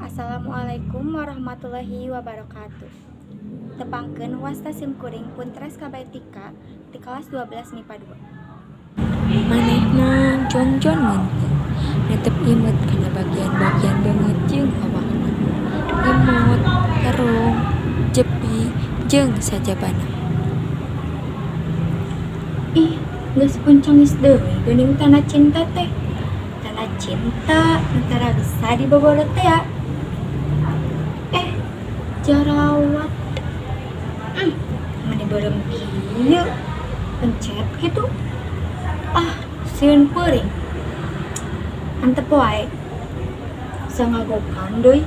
Assalamualaikum warahmatullahi wabarakatuh. Tepangkeun, wasta sim kuring Puntres Kabaitika ti kelas 12 MIPA 2. Manehna jongjon ngeunpeut, netep imut kana bagian-bagian beungeut jeung awakna, imut, terung, jepi, jeung sajabana. Ih, geus puncangis deui geuning tanda cinta teh. Tanda cinta nu tara bisa diboboro teh ya. Eh, jarawat. Mani beureum kieu? Pencet kitu. Ah, sieun peuring. Antep wae. Sangagokan deui.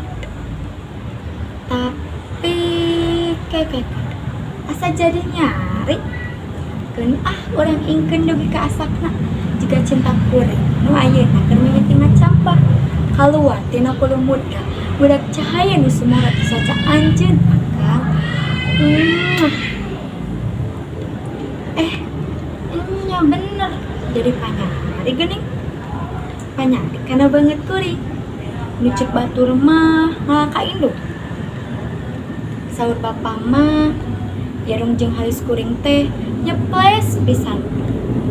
Tapi ke ke ke. Asa jadi nyari. Keun ah urang ingkeun dugi ka asakna. Jiga cinta kuring nu ayeuna keur mimiti ngacambah. Kaluar tina kulumudna budak cahaya nu sumorot saca anjeun, Akang. Eh, nya bener. Jadi panyari geuning. Panyari kana beungeut kuring. Nu ceuk batur mah ngalah ka indung. Saur bapa mah irung jeung halis kuring teh nyeples pisan.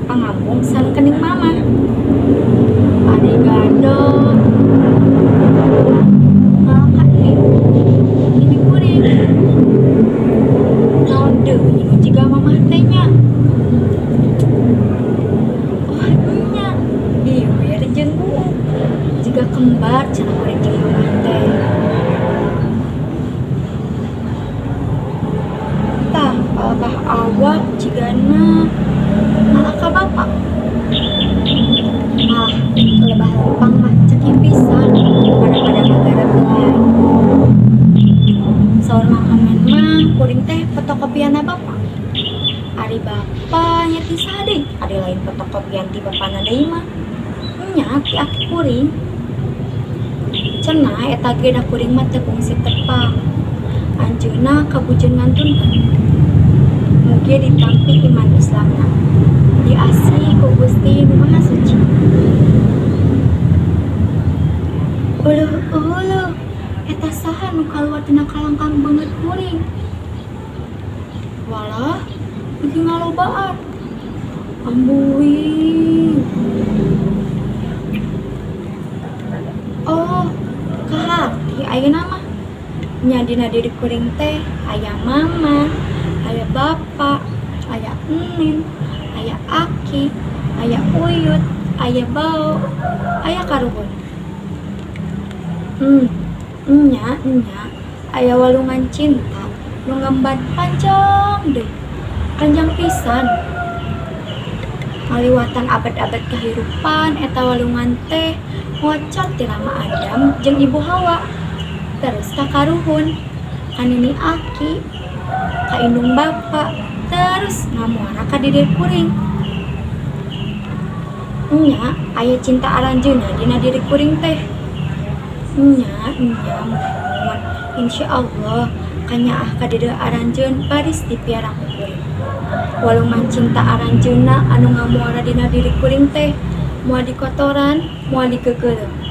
Pangambung sareng kening mama. Ari gado ngalah ka nini kuring. Naon deui nu jiga mamah teh nya? Oh nya, bibir jeung buuk. Jiga kembar cenah kuring jeung mamah teh. Tah, palebah awak jigana ngalah ka bapa. Ah, lebah lempang mah cekih pisan pada-pada ngagarap lain. Saur Mang Amen mah kuring teh fotokopianna bapa. Ari bapa nya ti saha deui? Ari lain fotokopian ti bapana deui mah. Nya ti aki kuring. Cenah eta ge da kuring mah teu kungsi tepang. Anjeunna kabujeun ngantunkeun. Mugi ditampi iman Islamna. Diasih ku Gusti Nu Maha Suci. Uluh uluh, eta saha nu kaluar tina kalangkang beungeut kuring? Walah, beuki ngalobaan. Ambuing. Oh, kaharti ayeuna mah. Nya dina diri kuring teh aya mama, aya bapa, aya enin, aya aki, aya uyut, aya bao, aya karuhun. Nya nya aya walungan cinta nu ngemban panjang deui. Panjang pisan. Ngaliwatan abad-abad kahirupan eta walungan teh ngocor ti Rama Adam jeung Ibu Hawa. Terus ka karuhun, ka nini aki, ka indung bapa, terus ngamuara ka diri kuring. Nya aya cinta aranjeunna dina diri kuring teh. Nya nya muhun insyaallah kanyaah ka dieu aranjeun baris dipiara ku kuring. Walungan cinta aranjeunna anu ngamuara dina diri kuring teh moal dikotoran, moal digeugeuleum.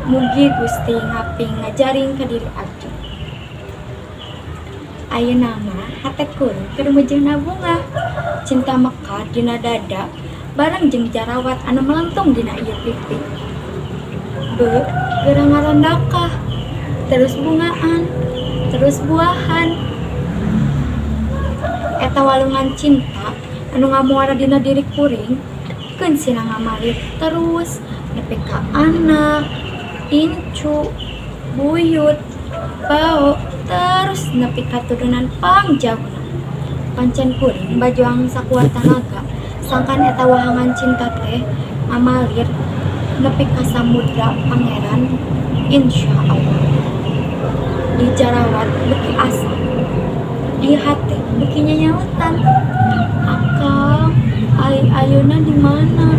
Mugi Gusti ngaping ngajaring ka diri abdi. Ayeuna mah hate kuring keur meujeuhna bungah. Cinta mekar dina dada bareng jeung jarawat anu melentung dina ieu pipi. Beu geura ngarondakah, terus bungaan, terus buahan. Eta walungan cinta anu ngamuara dina diri kuring keun sina ngamalir terus nepi ka anak, incu, buyut, bao, terus nepi ka turunan pangjauhna. Pancen kuring bajuang sakuat tanaga sangkan eta wahangan cinta teh ngamalir nepi ka samudra pangeran, insyaallah. Di jarawat beuki asa, di hate beuki nyanyautan. Akang, ai ayeuna di mana?